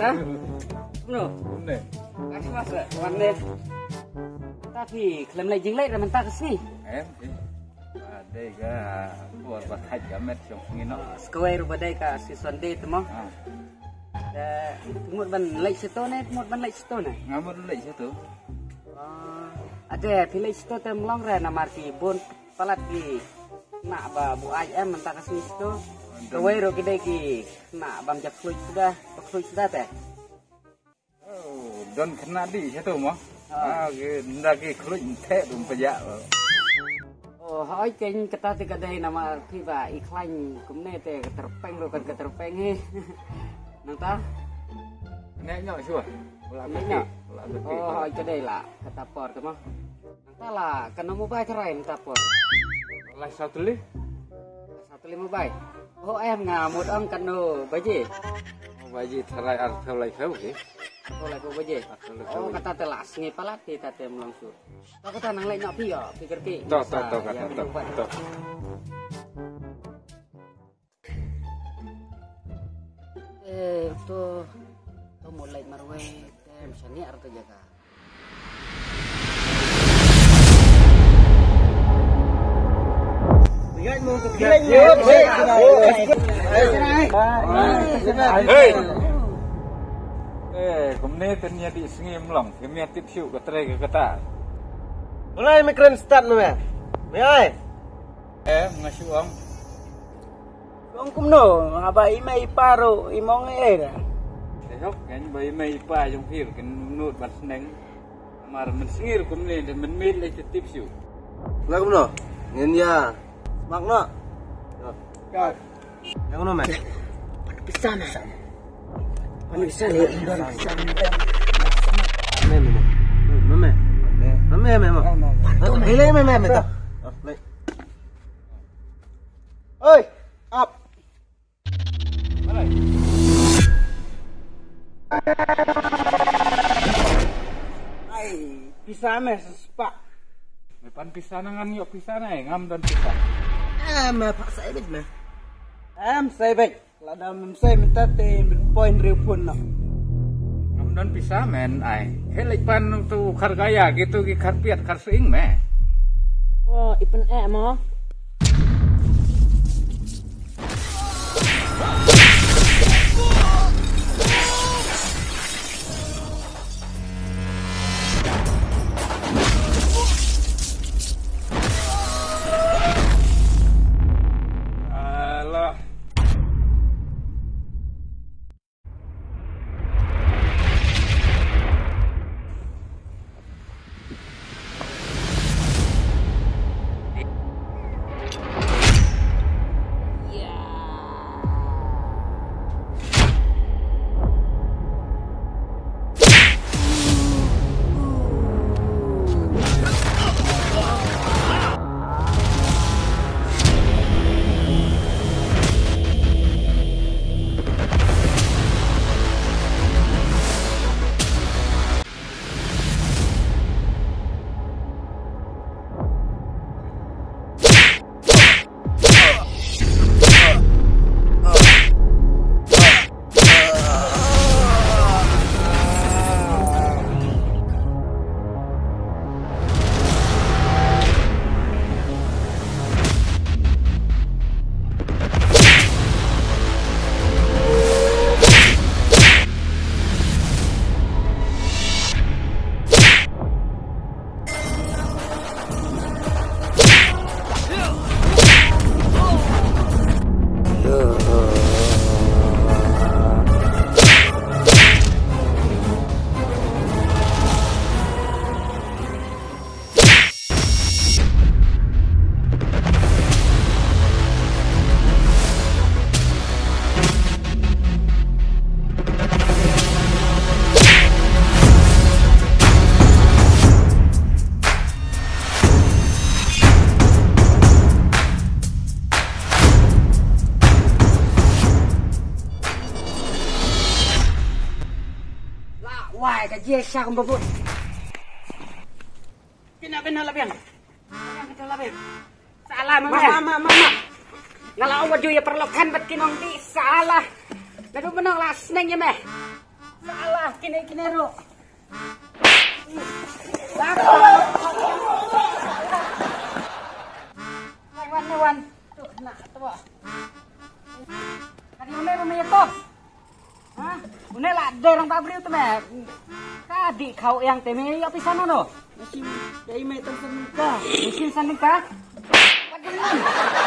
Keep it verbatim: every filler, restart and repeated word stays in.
Ha? Bro. Kumne. Ka shu mas, eh, wan ne. Ta phi khlem leit jingleit re mynta ka sngi. Em, em. Ba dei ka por ba thait ka met shong sngi no. Skawei ruh ba dei ka sngi Sunday te mo. Ah. Te mut ban leit shato ne, mut ban leit shato ne. Nga mut leit shato. Ah. Ate phi leit shato te mlong re namar ki bun palat ki khynnah ba buaid em mynta ka sngi shato. Kawei ruh ki dei ki khynnah bam ja khluit suda, ba khluit suda te. Oh, don khynnah dih shato mo. Ah. Ah, ki nda ki khluit nthe dum pajak. Oh, hoi ken kata te ka dei namar phi ba i khlaiñ kumne te ka terpeng ruh kan ka terpeng hi. Nangta? Ne nyok shuwa. Wala ne ka nyok. Wala ka. Oh, hoi ka dei la kata por te mo. Nangta la kano mobile tharai mynta por. Lai saw tylli. Lai saw tylli mobile. Oh em nga mut ong kano baje. Oh baje tharai ar thaw lai saw ke. Ar thaw lai saw baje. Ar thaw lai saw baje. Oh kata te la sngi palat te kata te mlong sur. To kata nang leit noh phi ïoh phi kyrkieh. To to to kata to. To. Eh, to, to mut leit marwei, te em shane ar to jaka. Hey! Eh, kumne te nia dih sngi mlong, kumne tip shuh ka trei ka kata. Ulai me kren start me. Me ai. Eh, nga shu ong. Ong kumno, haba i mei i pa ruh i mong ei da. Te hok, kan ba i mei i pa jong phi kin nud ban sneng. Mar men sngir kumne de men mit le te tip shu. Lah kumno? Ngin ïa smak no. Ka. Yang kumno me? Pisa me. Pisa me. Me me me. Me me. Me me me. Hele me me me. Oi, ap. Ai, pisa me sespa. Me pan pisa na ngan ïoh pisa na eh, ngam don pisa. Eh, me pak sai bit me. Em sai bit. Lada mem sai mynta te men point riu pun na. Ngam don pisa men ai. He lek pan tu khar gaya gitu ki khar piat khar sing me. Oh, ipen eh mo. Alah. La wai ka jia sha kumba bun. Kina bina la biang. Kina bina la biang. Salah ma ma ma ma. Nga la ong wat ju ïa paralok kan bad ki nongdih salah. Naduh mynno la sneng ïa me. Kine kine ro. Wan wan. Tu na tu. Kadi une ro me top. Ha? Une la dor ang ta bri tu me. Kadi khau yang te me ya pisan no. Machine dei me tang sen ka. Machine sen ka. Padin.